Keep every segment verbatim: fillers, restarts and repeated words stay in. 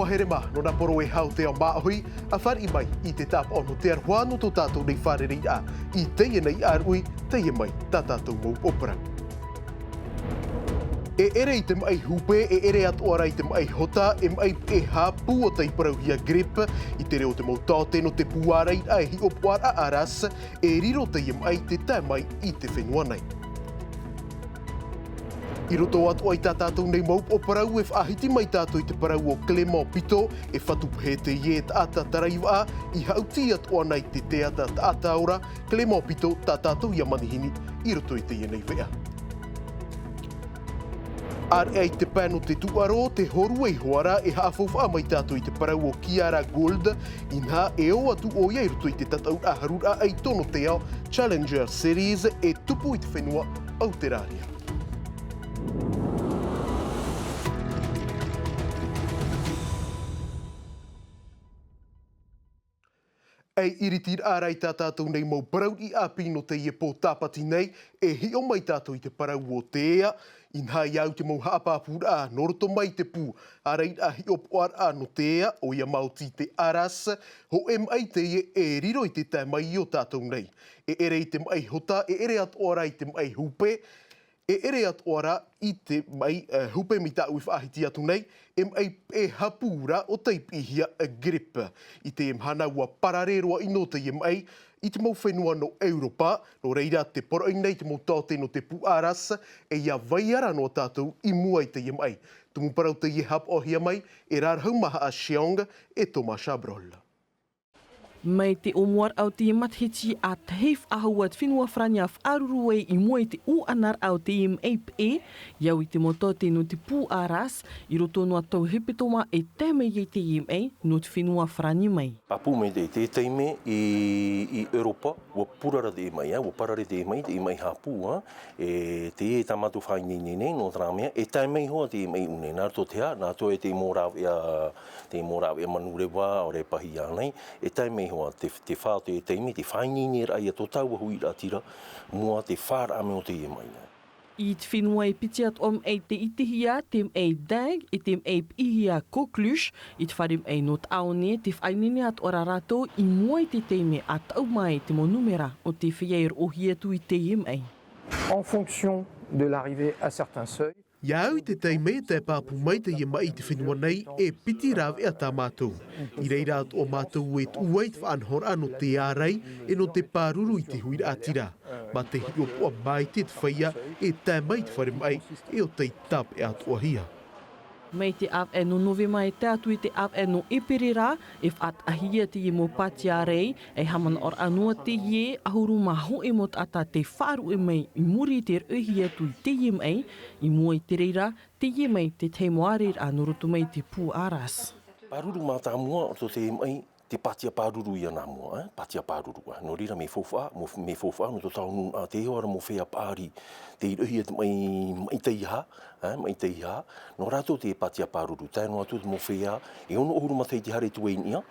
Mahere mā, nō nā poro e hau te ao māʻohi, ʻa fāriʻi mai i te tāpaʻo nō te aroha nō tō tātou nei fārereiraʻa i teie nei ʻāruʻi, teie mai tā tātou mau upoʻo parau. E ʻere i te maʻi hupe, e ʻere atoʻa rā i te maʻi hota, e maʻi peʻe hapū ʻo tei parauhia grippe, i te reo o te mau taote nō te pū ārairaʻa e hiʻopoʻaraʻa a Aras, e riro teie maʻi te tae mai i te fenua nei. I roto atoʻa i tā tātou nei mau upoʻo parau e faʻahiti mai tātou i te parau o Clément Pito, e fatu pehe teie taʻata taraivaʻa i haʻuti atoʻa nei te teata taʻata ora, Clément Pito, tā tātou ia manihini i roto i teie nei veʻa. ʻĀreʻa i te pae nō te tūʻaro, te hōrue iho ā rā e haʻafaufaʻa mai tātou i te parau o Kiara Gould, inaha e ō atu ʻoia i roto i te tataʻuraʻa haruraʻa ʻaito nō te ao Challenger Series e tupu i te fenua Auterāria. E iritiraʻa rā i tā tātou nei mau parau i ʻāpī nō teie pō tāpati nei, e hiʻo mai tātou i te parau o te ea, inaha i au te mau haʻapāpūraʻa nō roto mai te pū ārairaʻa hiʻopoʻaraʻa nō te ea, ʻoia maoti te Aras, hōʻē maʻi teie e riro i te tae mai i ō tātou nei. E ʻere i te maʻi hota, e ʻere atoʻa rā i te maʻi hupe, e ʻere atoʻa rā i te maʻi, eh, hupe mai tāʻu i faʻahiti atu nei, e maʻi peʻe hapū rā ʻo tei piʻihia, eh, grippe. I teie mahana ua parare roa ʻino teie maʻi i te mau fenua nō ʻEuropa, nō reira te poroʻi nei te mau taote nō te pū Aras, e ia vai ra noa tātou i mua i teie maʻi. Tumu parau teie haʻapaʻohia mai e Rarahu Mahaʻa Cheong e Thomas Chabrol. Mai te ʻōmuaraʻa o teie matahiti ʻa tahi faʻahou ā te fenua Farāni ʻa faʻaruru ai i mua i te ʻūʻanaraʻa o teie maʻi peʻe, i au i te mau taote nō te pū Aras, i roto noa tau hepetoma e tae mai ai teie maʻi nō te fenua Farāni mai. Pāpū mai te, te taime i, i ʻEuropa, ua purara teie maʻi, ā, ua parare teie maʻi, teie maʻi hapū, ā, e, teie tā mātou faʻaineine nei, nō terā mea, e tae mai hoʻi teie maʻi ʻū nei, nā roto te hā, nā roto e te mau rāveʻa, te mau rāveʻa manureva, ʻaore e pahī ānei, e tae mai hoʻi te, te fā o te taime, te faʻaineineraʻa ia tō tāua huiraʻatira, mua te fāraʻa mai o teie maʻi nei. I te fenua e piti atoʻa maʻi tei ʻitehia, te maʻi dingue, e te maʻi piʻihia coqueluche, i te fare maʻi nō Taʻaone, tē faʻaineine atoʻa ra rātou i mua i te taime ʻa taʻu mai te mau nūmera o te feiā e roʻohia atu i teie maʻi. En fonction de l'arrivée à certains seuils. I au i te taime e tae pāpū mai teie maʻi i te fenua nei, e piti rāveʻa tā mātou. I reira atoʻa mātou e tuʻu ai te faʻanahoraʻa nō te ārai, e nō te pāruru i te huiraʻatira. Mā te hiʻopoʻa maite te feiā e tae mai i te fare maʻi, e ʻo tei tāpeʻa atoʻahia. Mai te ʻāvaʻe nō Novema e tae atu i te ʻāvaʻe nō ʻEperēra, e faʻataʻahia teie mau pāti ārai, e haʻamanaʻoraʻa noa teie, ʻahuru mā hōʻē mau taʻata tē faʻaruʻe mai i muri i te roʻohia atu i teie maʻi, i mua i te reira, teie maʻi te tahi mau āreraʻa nō roto mai i te pū Aras. Pāruru mātāmua, roto teie maʻi, te pātia pāruru ia nā mua, ē? Pātia pāruru, ē? Nō reira, mea faufaʻa, mea, mea faufaʻa, nō tō tāua nūnaʻa, tē iʻoa ra mau feiā paʻari, tei roʻohia te maʻi, maʻi teiaha, ē? Maʻi teiaha, nō rātou te pātia pāruru, tae noa atu te mau feiā, e ono ʻahuru matahiti haere atu ai i niʻa,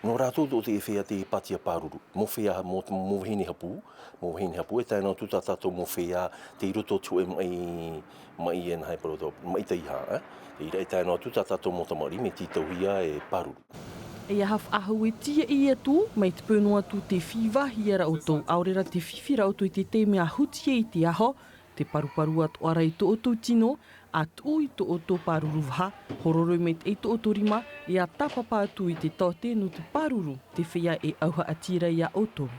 nō rātou tō te feiā te pātia pāruru, mau feiā, mau, mau vahine hapū, mau vahine hapū, e tae noa atu tā tātou mau feiā, tei roto te hōʻē maʻi, maʻi e nā hai parau tau, maʻi teiaha, ē? Tei reira e tae noa atu tā tātou mau tamariʻi, mea tītauhia e pāruru. E aha faʻahou e tīaʻi atu, mai te peu noa atu tē fīvāhia ra ʻoutou, ʻaore rā tē fifi ra ʻoutou i te taime ʻa huti ai i te aho, tē paruparu atoʻa ra i tō ʻoutou tino, ʻa tuʻu i tō ʻoutou pāruru vaha, hororoi maitaʻi tō ʻoutou rima, e ʻa tāpapa atu i te taote nō te pāruru, te feiā e ʻauhaʻa atu ra ia ʻoutou.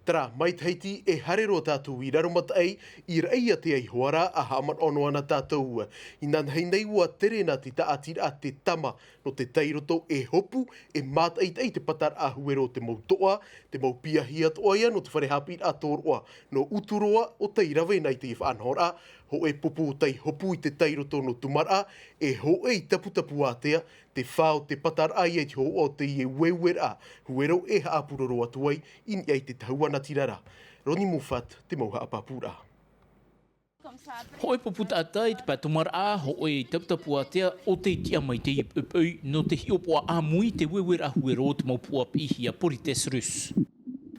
Terā, mai Tahiti, e haere roa tātou i Raromataʻi, i Raʻiātea iho ā rā, ʻa haʻamanaʻo noa na tātou. Inanahi nei ʻua tere na te tāʻatiraʻa te tama nō te tairoto e hopu, e mātaʻitaʻi te pataraʻa huero o te mau toʻa, te mau piahi atoʻa ia nō te fare haʻapiʻiraʻa tōroʻa nō Uturoa, ʻo tei rave na i te faʻanahoraʻa, hōʻē pupu tei hopu i te tairoto nō Tumaraʻa, e hōʻē i Taputapuātea, te fā o te pataraʻa ia i te hōhoʻa o teie ueueraʻa, huero e haʻapuroro atu ai i niʻa i te tahua natirara. Ronnie Moffat, te mau haʻapāpūraʻa. Hōʻē pupu taʻata i te pae Tumaraʻa, hōʻē i Taputapuātea, ʻo tei tiʻa mai teie poʻipoʻi, nō te hiʻopoʻa ʻāmui i te ueueraʻa huero o te mau puʻa piʻihia Polytes russe.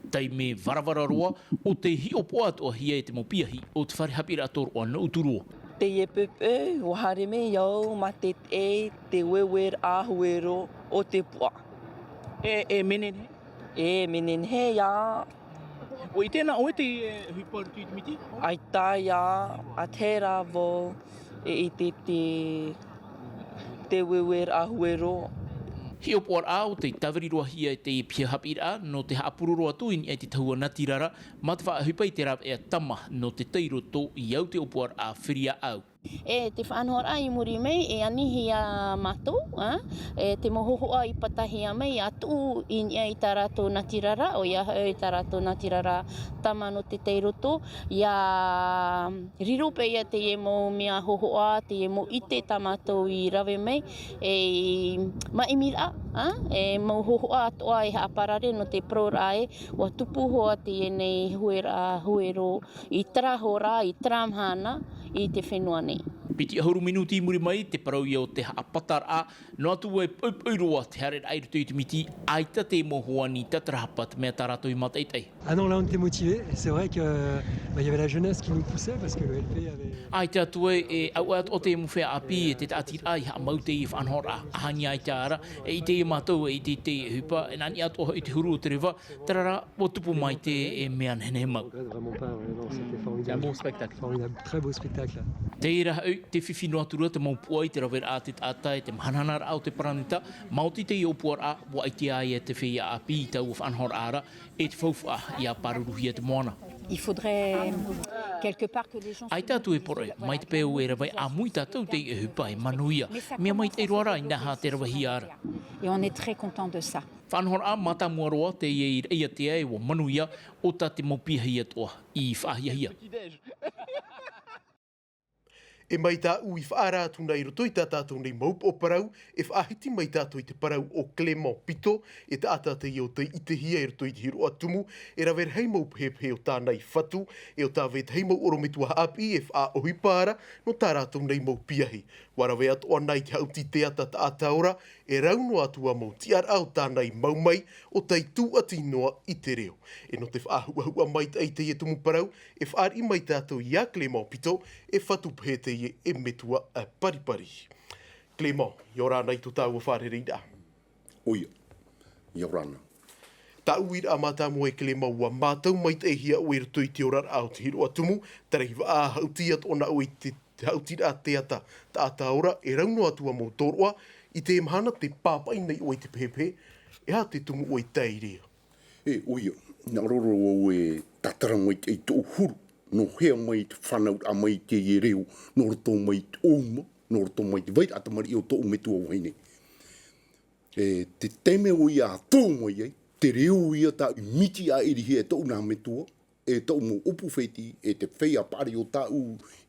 Taime varavara roa, ʻo tei hiʻopoʻa atoʻahia e te mau piahi o te fare haʻapiʻiraʻa tōroʻa nō Uturoa. Teie poʻipoʻi, ʻua haere mai au mā te, e, te ueue huero o te puaʻa. E, e mene nehenehe? E mene nehenehe ia. ʻUa ʻite na ʻoe te, e, ʻohipa i roto i te miti? ʻAita ia, ʻa terā vau e ʻite te, te ueue huero. Hiʻopoʻaraʻa o tei tāviri roa hia e te piha haʻapiʻiraʻa nō te haʻapuroro atu i niʻa i te tahua natirara, mā te faʻaʻohipa i te rāveʻa tama nō te tei roto i au te ʻōpuaraʻa firiaʻau. E te faʻanahoraʻa i muri mai, e ani hia mātou, ā, e te mau hōhoʻa i pātahia mai, ʻa tuʻu i niʻa i tā rātou natirara, ʻoia hoʻi tā rātou natirara tama nō te tei roto, ʻia riro paʻi ia teie mau mea hōhoʻa, teie mau ʻite tā mātou i rave mai, e i māʻimiraʻa, ā, e mau hōhoʻa atoʻa e haʻaparare nō te parauraʻa ē, ʻua tupu hoʻi teie nei hueraʻa huero i terā hora, i terā mahana, i te fenua nei. Piti ʻahuru minuti i muri mai, te parau ia o te haʻapataraʻa, noa atu e poʻipoʻi roa te haereraʻa i roto i te miti, ʻaita te mau hoani tatarahapa te mea tā rātou i mātaʻitaʻi. Ah non, là, on était motivés. C'est vrai que, euh, bah, il y avait la jeunesse qui nous poussait parce que le L P avait ʻAita atu e, e auaʻe atoʻa te mau feiā ʻāpī, e te tāʻatiraʻa i haʻamau teie faʻanahoraʻa. ʻAhani ʻaita ra, e ʻite ia mātou, e ʻite i te ʻohipa, e nā niʻa atoʻa hoʻi te huru o te reva, terā rā, ʻua tupu mai te, e mea nehenehe mau. On regrette vraiment pas, ouais, non, c'était formidable. C'est un beau spectacle. Formidable, très beau spectacle. Terā hoʻi, te fifi noa atu ra te mau puaʻa i te raveraʻa a te taʻata e te mahanahanaraʻa o te paraneta, maoti teie ʻōpuaraʻa, ʻua ʻite ai e te feiā ʻāpī i taua faʻanahoraʻa ra, e te faufaʻa ʻia pāruruhia te moana. Il faudrait quelque part que les gens ʻAita atu e poroʻi, mai te peu e rave ʻāmui tātou teie ʻohipa e manuia. Mea maitaʻi roa rā inaha te ravehia ra. Et on est très content de ça. Faʻanahoraʻa mātāmua roa teie i Raʻiātea e ʻua manuia, ʻo tā te mau piahi atoʻa i faʻahiahia. E mai tāʻu i faʻaara atu nei i roto i tā tātou nei mau poʻo parau, e faʻahiti mai tātou i te parau o Clément Pito, e taʻata teie ʻo tei ʻitehia i roto i te hiroʻa tumu, e rave rahi mau pehepehe o tāna i fatu, e ʻo tā vetahi mau ʻorometua haʻapiʻi e faʻaʻohipa ra nō tā rātou nei mau piahi. ʻUa rave atoʻa na i te haʻuti teata taʻata ora, e rau noa atu ā mau tiʻaraʻa o tāna i mau mai, ʻo tei tūʻati noa i te reo. E nō te faʻahuʻahuʻa maitaʻi i teie tumu parau, e fāriʻi mai tātou iā Clément Pito, e fatu pehe teie e metua ʻa paripari. Clément, ʻia ora na i tō tāua fārereiraʻa. ʻOia, ʻia ora na. Tāʻu uiraʻa mātāmua e Clément, ʻua mātau maitaʻihia ʻoe i roto i te oraraʻa o te hiroʻa tumu, terā i faʻahaʻuti atoʻa na ʻoe i te te haʻutiraʻa teata taʻata ora, e rau noa atu ā mau tōroʻa, i te mahana tē pāpaʻi nei ʻoe i te pehepehe, e aha te tumu ʻoe i tae i reira? E, ʻoia, nā roro au e tātara mai i tōʻu huru, nō hea mai te fānauraʻa mai i teie reo, nō roto mai i te ʻōuma, nō roto mai i te vairaʻa tamariʻi o tōʻu metua vahine. E, te taime ʻoia a tō mai ai, te reo ia tāʻu i miti ʻāʻirihia e tōʻu nā metua, e tōʻu mau ʻōpū fētiʻi, e te feiā paʻari o tāʻu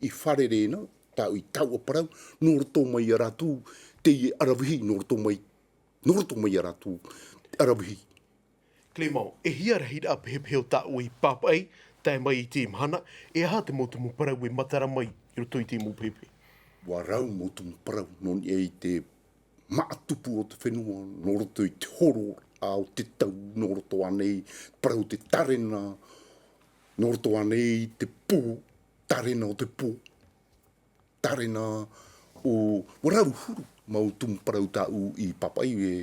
i fārerei na, tāʻu i taua parau, nō roto mai ia rātou, teie ʻaravihi, nō roto mai, nō roto mai ia rātou, te ʻaravihi. Clément, e hia rahiraʻa pehepehe o tā ʻoe i pāpaʻi, tae mai i teie mahana, e aha te mau tumu parau e matara mai i roto i te mau pehepehe? ʻUa rau mau tumu parau, nō niʻa i te māʻa tupu o te fenua, nō roto i te hororaʻa o te tau, nō roto ānei, parau te tārena, nō roto ānei te pō, tārena o te pō, tārena o, ʻua rau huru mau tumu parau tāʻu i pāpaʻi, e,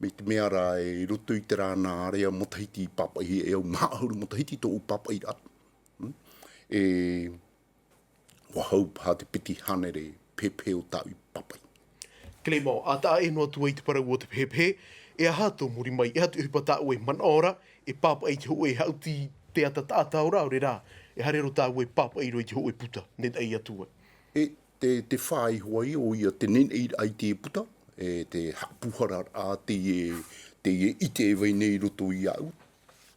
mai te mea rā, e, i roto i terā nā area matahiti i pāpaʻihia e au, maha ʻahuru matahiti tōʻu pāpaʻiraʻa. Hmm? E, ʻUa hau paha te piti hānere pehepehe o tāʻu i pāpaʻi. Clément, ʻa taʻa ʻē noa atu ai te parau o te pehepehe, e aha tō muri mai, e aha te ʻohipa tā ʻoe e manaʻo ra, e pāpaʻi i te hōʻē haʻuti teata taʻata ora, ʻaore rā, e haere roa tāua e pāpaʻi roa i te hōʻē puta, neneʻi atu ai? E te, te fā iho ai, ʻoia te neneʻiraʻa i te puta, e te haʻapūharaʻa teie, teie ʻite e vai nei i roto iāʻu,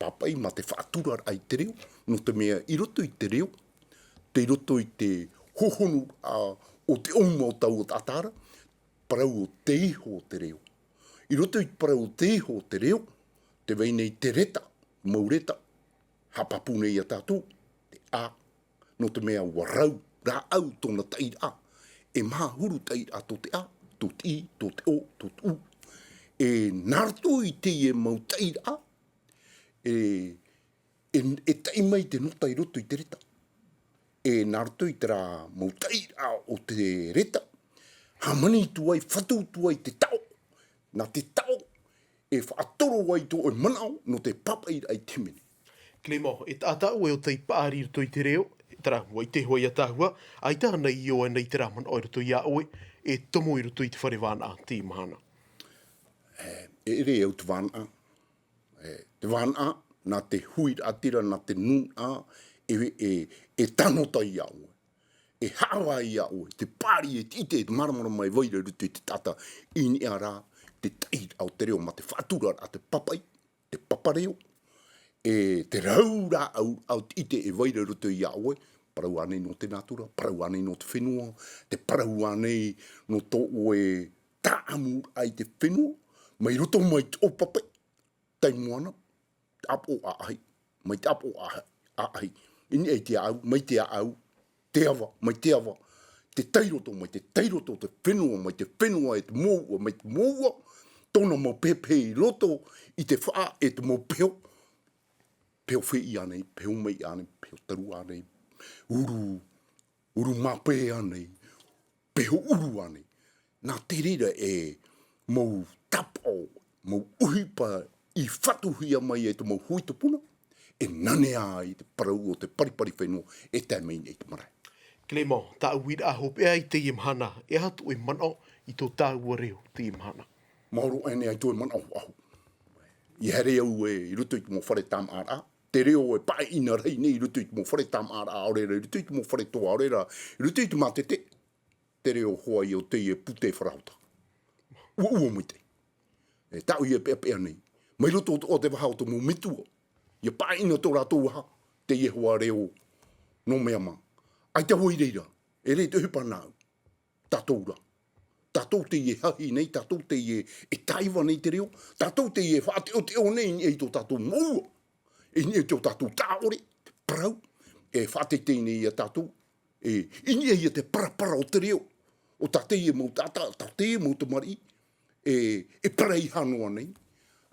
pāpaʻi mā te faʻaturaraʻa i te reo, nō te mea i roto i te reo, tei roto i te hohonu, ā, o te ʻōuma o taua taʻata ra, parau o te iho o te reo. I roto i te parau o te iho o te reo, tē vai nei te reta, mau reta, haʻapāpū nei ia tātou, te ʻā, nō te mea ʻua rau rāʻau tōna taʻiraʻa, e maha ʻahuru taʻiraʻa tō te ʻā, tō te ʻī, tō te ʻō, tō te ʻū. E nā roto i teie mau taʻiraʻa, e, e, e taʻi mai te nota i roto i te reta. e nā roto i terā mau taʻiraʻa o te reta, hāmani atu ai, fatu atu ai te taʻo, nā te taʻo, e faʻatoro ai tō ʻoe manaʻo nō te pāpaʻiraʻa i te hīmene. Clément, e taʻata ʻoe ʻo tei paʻari i roto i te reo, e tārahu ʻoe i te hoa i a tāhua, ʻaita ānei i ʻō ānei terā manaʻo i roto iā ʻoe, e tomo i roto i te fare vānaʻa teie mahana? E, e ʻere au te vānaʻa, e, te vānaʻa, nā te huiraʻatira, nā te nūnaʻa, e, e, e tano tai iā ʻoe. E haʻavā iā ʻoe, te pāri, e ʻite, e māramarama e vai ra i roto i te taʻata, i niʻa rā, te taʻiraʻa o te reo mā te faʻaturaraʻa, te pāpaʻi, te papa reo, e te rau rāʻau, au te ʻite e vai ra i roto iā ʻoe, parau ānei nō te nātura, parau ānei nō te fenua, te parau ānei nō tō ʻoe tāʻamuraʻa i te fenua, mai roto mai tō papa, tai moana, te ʻāpoʻo ʻāʻahi, mai te ʻāpoʻo ʻāʻahi, ʻāʻahi, i niʻa i te ʻāʻau, mai te ʻāʻau, te ava, mai te ava, te tairoto, mai te tairoto, te fenua, mai te fenua, e te mouʻa, mai te mouʻa, tōna mau pehepehe i roto i te faʻa, e te mau peho, peho fēʻi ānei, peho maiʻi ānei, peho taru ānei, uru, uru māpē ānei, peho uru ānei. Nā te reira e mau tāpaʻo, mau ʻohipa i fatuhia mai e te mau hui tupuna, e nanea ai te parau o te paripari fenua e tae mai nei te marae. Clément, tāʻu uiraʻa hopeʻa i teie mahana, e aha tō ʻoe manaʻo i tō tāua reo teie mahana? Maoro ʻaenei ai tō ʻoe manaʻo faʻahou. I haere au e i roto i te mau fare tāmāʻaraʻa, te reo e paʻiʻina rahi nei i roto i te mau fare tāmāʻaraʻa, ʻaore rā i roto i te mau fare toa, ʻaore rā i roto i te mātete, te reo hoʻi o teie pūtē farahota. ʻUaʻua maitaʻi. E tāʻu ia peʻapeʻa nei. Mai roto o te, o te vaha o te mau metua. Ia paʻiʻina tō rātou vaha, teie hoʻi reo nō mea mā. ʻAita hoʻi i reira, e rē te ʻohipa nāʻu. Tātou rā. Tātou teie e hahi nei, tātou teie e, e tāiva nei te reo, tātou teie e faʻateʻoteʻo nei i niʻa i tō tātou mouʻa. I niʻa i tō tātou tāʻore, parau, e faʻateitei nei ia tātou, e, i niʻa ia te parapara o te reo, o tā teie mau taʻata, tā teie mau tamariʻi, e, e paraiha noa nei,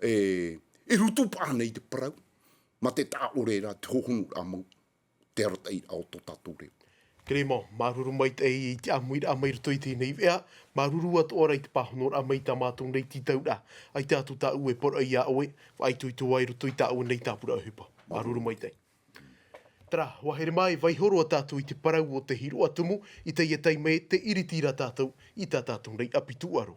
e, e rutupaʻa nei te parau, mā te tāʻore rā, te hohonuraʻa mau, te arataʻiraʻa o tō tātou reo. Clément, māuruuru maitaʻi i te ʻāmuiraʻa mai roto i teie nei veʻa, māuruuru atoʻa rā i te pāhonoraʻa mai tā mātou nei tītauraʻa, ʻaita atu tāʻu e poroʻi iā ʻoe, faʻaitoito ai roto i tāʻu nei tāpura ʻohipa. Māuruuru maitaʻi. Terā, ʻua haere mai, vaiiho roa tātou i te parau o te hiroʻa tumu, i teie taime tē ʻiriti ra tātou i tā tātou nei ʻapi tūʻaro.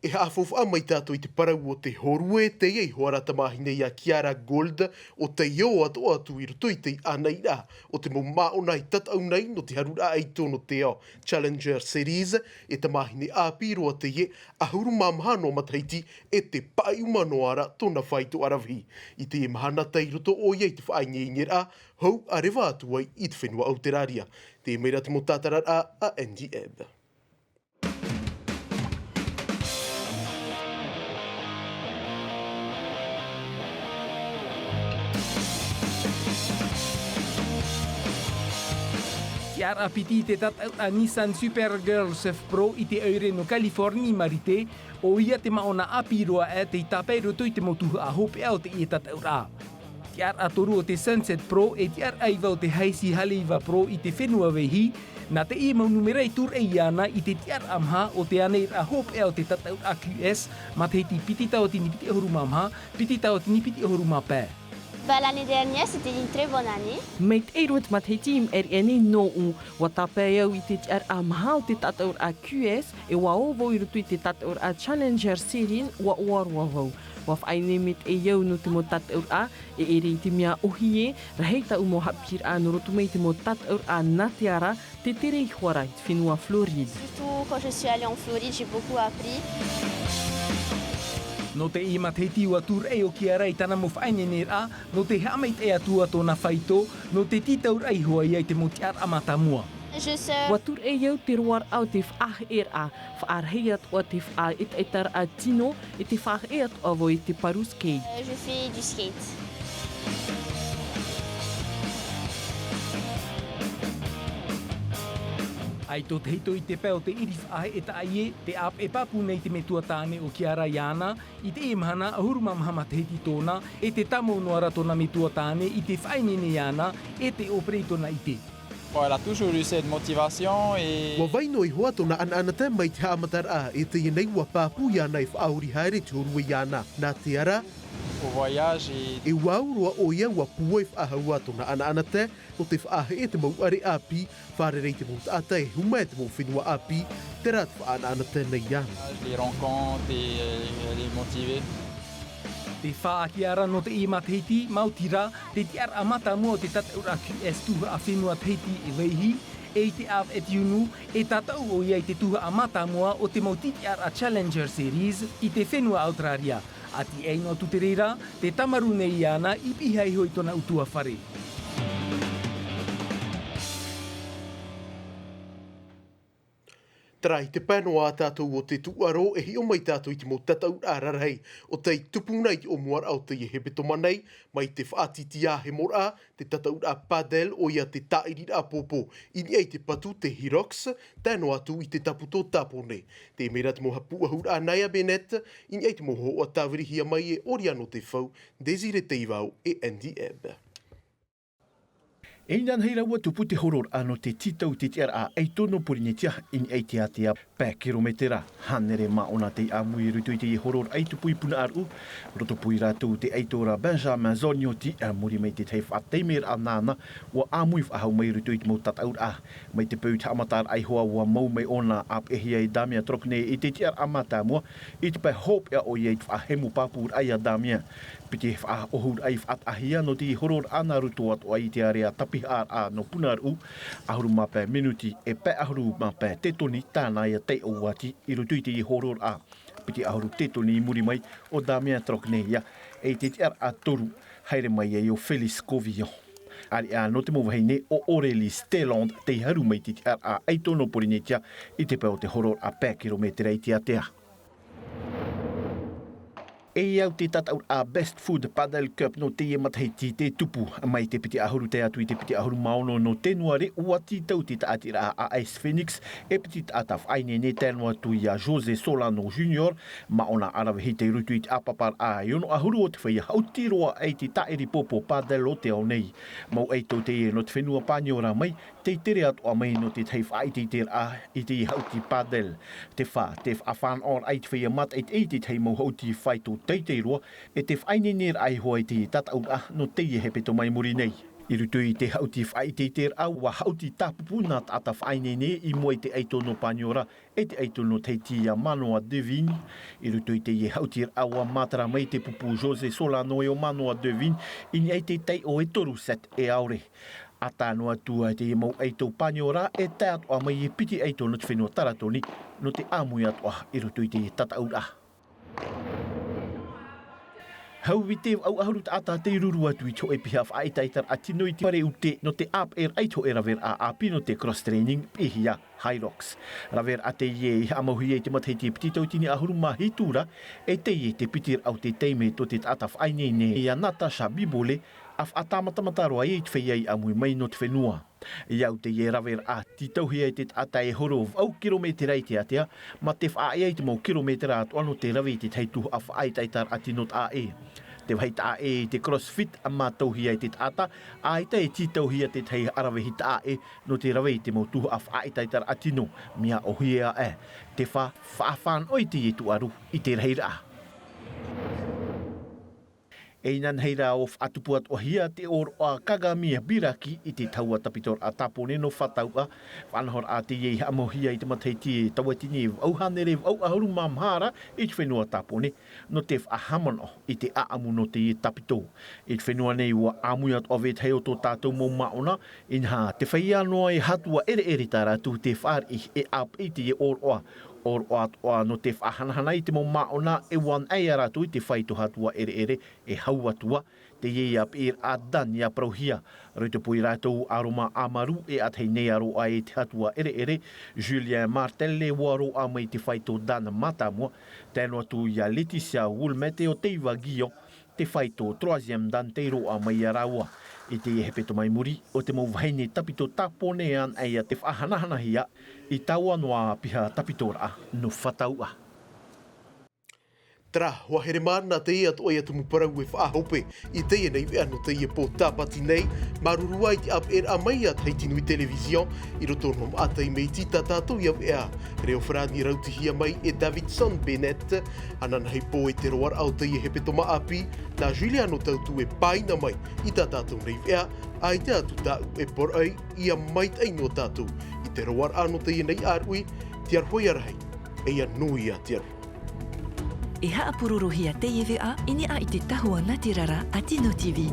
E haʻafaufaʻa mai tātou i te parau o te hōrue, teie iho ā rā tamāhine ia Kiara Gold, ʻo tei ō atoʻa atu i roto i te ʻānaʻiraʻa o te mau māʻona i tataʻu nei nō te haruraʻa ʻaito nō te ao Challenger Series, e tamāhine ʻāpī roa teie, ʻahuru mā maha noa matahiti, e te paʻiuma noa ra tōna faito ʻaravihi. I teie mahana tei roto ʻoia i te faʻaineineraʻa hou a reva atu ai i te fenua Auteraria. Tē mai ra te mau tātararaʻa a Andy Ebb. Tiʻaraʻa piti i te tataʻuraʻa Nissan Supergirl Surf Pro i te ʻoire nō Californie i Marite, ʻoia te māʻona ʻāpī roa aʻe tei tāpae i roto i te mau tuhaʻa hopeʻa o teie tataʻuraʻa. Tiʻaraʻa toru o te Sunset Pro, e tiʻaraʻa iva o te Haisi Haleiwa Pro i te fenua Vaihi, nā teie mau nūmera i tūraʻi iāna i te tiʻaraʻa maha o te ʻānaʻiraʻa hopeʻa o te tataʻuraʻa Q S, matahiti piti tauatini piti ʻahuru mā maha, piti tauatini piti ʻahuru mā pae. Bah, l'année dernière, c'était une très bonne année. Maitaʻi roa te matahiti i maʻiri aʻe nei nōʻu, ʻua tāpae au i te tiʻaraʻa maha o te tataʻuraʻa Q S, e ʻua ō vau i roto i te tataʻuraʻa Challenger Series, ʻua ʻoaʻoa roa vau. ʻUa faʻaineine maitaʻi au nō te mau tataʻuraʻa, e ʻere i te mea ʻōhie, rahi tāʻu mau haʻapiʻiraʻa nō roto mai i te mau tataʻuraʻa nā te ara, tē tere iho ā rā i te fenua Floride. Surtout quand je suis allée en Floride, j'ai beaucoup appris. Nō teie matahiti ʻua tūraʻi ʻo Kiara i tāna mau faʻaineineraʻa, nō te haʻamaitaʻi atu ā tōna faito, nō te tītauraʻa iho ā ia i te mau tiʻaraʻa mātāmua. Je sais. ʻUa tūraʻi au te roaraʻa o te faʻaheʻeraʻa, faʻarahi atoʻa te faʻaetaetaraʻa tino, e te faʻaheʻe atoʻa vau i te paru skate. Euh, je fais du skate. ʻAito te hito i te pae o te ʻiri faʻaheʻe taʻa ʻē, te ʻāpeʻe pāpū nei te metua tāne o Kiara iāna, i teie mahana ʻahuru mā maha matahiti tōna, e te tāmau noa ra tōna metua tāne i te faʻaineine iāna, e te ʻōpere i tōna ʻite. Bon, elle a toujours eu cette motivation et ʻUa vai noa iho ā tōna ʻanaʻanatae mai te haʻamataraʻa, e teie nei ʻua pāpū iāna e faʻaori haere te hōrue iāna. Nā te ara, au voyage et e ʻua au roa ʻoia, ʻua pūai faʻahou ā tōna ʻanaʻanatae, nō te faʻaheʻe te mau ʻare ʻāpī, fārerei te mau taʻata e hūmai te mau fenua ʻāpī, terā te faʻaʻanaʻanatae nei iāna. Je les rencontre et, euh, elle est motivée. Te fā a Kiara nō teie matahiti, maoti rā, te tiʻaraʻa mātāmua o te tataʻuraʻa Q S tuhaʻa fenua Tahiti e Vaihi, e i te ʻāvaʻe tiunu, e tātaʻu ʻoia i te tuhaʻa mātāmua o te mau tiʻaraʻa Challenger Series i te fenua Australia. ʻA tiʻai noa atu te reira, te tāmarū nei iāna i piha iho i tōna ʻutuāfare. Terā i te pae noa ā tātou o te tūʻaro, e hiʻo mai tātou i te mau tataʻuraʻa rarahi o tei tupu na i te ʻōmuaraʻa o teie hepetoma nei, mai te faʻatītīhia hemoraʻa, te tataʻuraʻa padel, ʻoia te tāʻiriraʻa pōpō i niʻa i te patu, te Hyrox, tae noa atu i te tāpū Tāpōnē. Tē mai ra te mau pūʻohuraʻa nā ia Bennett, i niʻa i te mau hōhoʻa tāvirihia mai e ʻoria nō te fau, Désiré Teivao e Andy Ebb. E inanahi rāua tupu te hororaʻa nō te tītau i te tiʻaraʻa ʻaito nō Porinetia i niʻa i te ātea pae kirometera hānere mā ʻōna tei ʻāmui i roto i teie hororaʻa i tupu i Punaʻauia. Rotopū ia rātou te ʻaito ra Benjamin Zonioti, ʻa muri mai i te tahi faʻataimeraʻa nāna, ʻua ʻāmui faʻahou mai i roto i te mau tataʻuraʻa. Mai te peu i te haʻamataraʻa iho ā ʻua mau mai ʻōna ʻāpeʻehia e Damien Trocnet i te tiʻaraʻa mātāmua, i te pae hopeʻa ʻoia i te faʻahemo pāpūraʻa ia Damien. Piti faʻaʻohuraʻa i faʻataʻahia nō te hororaʻa nā roto atoʻa i te ārea tapihaʻaraʻa nō Punaʻauia, ʻahuru mā pae minuti e pae ʻahuru mā pae tetoni tāna ia taiʻo atu i roto i te hororaʻa. Piti ʻahuru tetoni i muri mai ʻo Damien Trocnet ia, e i te tiʻaraʻa toru, haere mai ai ʻo Félix Covillon. ʻĀreʻa nō te mau vahine ʻo Aurélie Stelland tei haru mai i te tiʻaraʻa ʻaito nō Porinetia i te pae o te hororaʻa pae kirometera i te ātea. E au te tataʻuraʻa Best Food Padel Cup nō teie matahiti tē tupu, mai te piti ʻahuru tae atu i te piti ʻahuru mā ono nō Tenuare, ʻua tītau te tāʻatiraʻa A S Phoenix, e piti taʻata faʻaineine tae noa atu ia José Solano Junior, mā ʻōna ʻaravihi tei roto i te ʻāpaparaʻa e ono ʻahuru o te feiā haʻuti roa i te tāʻiri pōpō padel o te ao nei. Mau ʻaito teie nō te fenua Paniora mai, tei tere atoʻa mai nō te tahi faʻaʻiteʻiteraʻa i te haʻuti padel. Te fā, te faʻafānaʻoraʻa i te feiā mātaʻitaʻi i te tahi mau haʻuti faito teitei roa, e te faʻaineineraʻa iho ā i te tataʻuraʻa nō teie hepetoma i muri nei. I roto i te haʻuti faʻaʻiteʻiteraʻa, ʻua haʻuti tāpūpū nā taʻata faʻaineine i mua i te ʻaito nō Paniora, e te ʻaito nō Tahiti ia Manoa Devine. I roto i teie haʻutiraʻa ʻua matara mai te pupu José Solano e ʻo Manoa Devine, i niʻa i te taiʻo e toru set e ʻaore. ʻA tae noa atu ā i teie mau ʻaito Paniora, e tae atoʻa mai e piti ʻaito nō te fenua Taratoni, nō te ʻāmui atoʻa i roto i te tataʻuraʻa. Haʻaviti vaʻu ʻahuru taʻata tei ruru atu i te hōʻē piha faʻaʻetaʻetaraʻa tino i te fare ʻūtē nō te ʻāpeʻeraʻa i te hōʻē raveraʻa ʻāpī nō te cross training, piʻihia Hyrox. Raveraʻa teie i haʻamauhia i te matahiti piti tauatini ʻahuru mā hitu ra, e teie te pitiraʻa o te taime tō te taʻata faʻaineine ia Natasha Bibole, ʻa faʻatāmatamata roa ai i te feiā i ʻāmui mai nō te fenua. I au teie raveraʻa, tītauhia e te taʻata e horo vaʻu kirometera i te ātea, mā te faʻaʻē i te mau kirometera atoʻa nō te rave i te tahi tuhaʻa faʻaʻetaʻetaraʻa tino taʻa ʻē. Te vāhi taʻa ʻē i te crossfit, ʻa mātauhia e te taʻata, ʻaita e tītauhia te tahi ʻaravihi taʻa ʻē nō te rave i te mau tuhaʻa faʻaʻetaʻetaraʻa tino, mea ʻōhie aʻe. Te fā, faʻafānaʻo i teie tūʻaro i te rahiraʻa. E inanahi rā ʻua faʻatupu atoʻahia te ʻōroʻa Kagami Biraki i te tahua tāpitoraʻa Tāpōnē nō Fataua. Faʻanahoraʻa teie i haʻamauhia i te matahiti tauatini vaʻu hānere vaʻu ʻahuru mā maha ra i te fenua Tāpōnē, nō te faʻahaʻamanaʻo i te ʻāʻamu nō teie tāpito. I te fenua nei ʻua ʻāmui atoʻa vetahi o tō tātou mau māʻona, inaha tē feiā noa e hātua ʻereʻere tā rātou te fāriʻi e ʻāpeʻe i teie ʻōroʻa. ʻŌroʻa atoʻa nō te faʻahanahana i te mau māʻona e ʻua anaʻe ia rātou i te fāito hātua ʻereʻere e hau atu ā, teie ia piʻiraʻa Dan ia parauhia. Rotopū ia rātou ʻo Aroma Amaru e ʻātahi nei ā roaʻa e te hātua ʻereʻere, Julien Martel e ʻua roaʻa mai i te fāito Dan mātāmua, tae noa atu ia Laetitia Woolmet e ʻo Teiva Guillon, te fāito troisième dan te roa mai ia rāua. I teie hepetoma i muri, ʻo te mau vahine tāpito tāpōnē anaʻe ia te faʻahanahanahia i taua noa piha tāpitoraʻa nō Fataua. Terā, ʻua here māna teie atoʻa ia tumu parau e faʻahope i teie nei veʻa nō teie pō Tāpati nei, māuruuru ā i te ʻāpeʻeraʻa mai a Tahiti Nui Television i roto nō Maʻa Taime i tā tātou ia veʻa. Reo farāni rautihia mai e Davidson Bennett. Ananahi pō e te roaraʻa o teie hepetoma ʻāpī, nā Juliano Tautu e pāina mai i tā tātou nei veʻa, ʻaita atu tāʻu e poroʻi ʻia maitaʻi noa tātou i te roaraʻa nō teie nei ʻāruʻi, te aroha ia rahi, e ʻia nui ā te aroha. E haʻapurorohia teie veʻa i niʻa i te tahua nā te rara a Tino TV.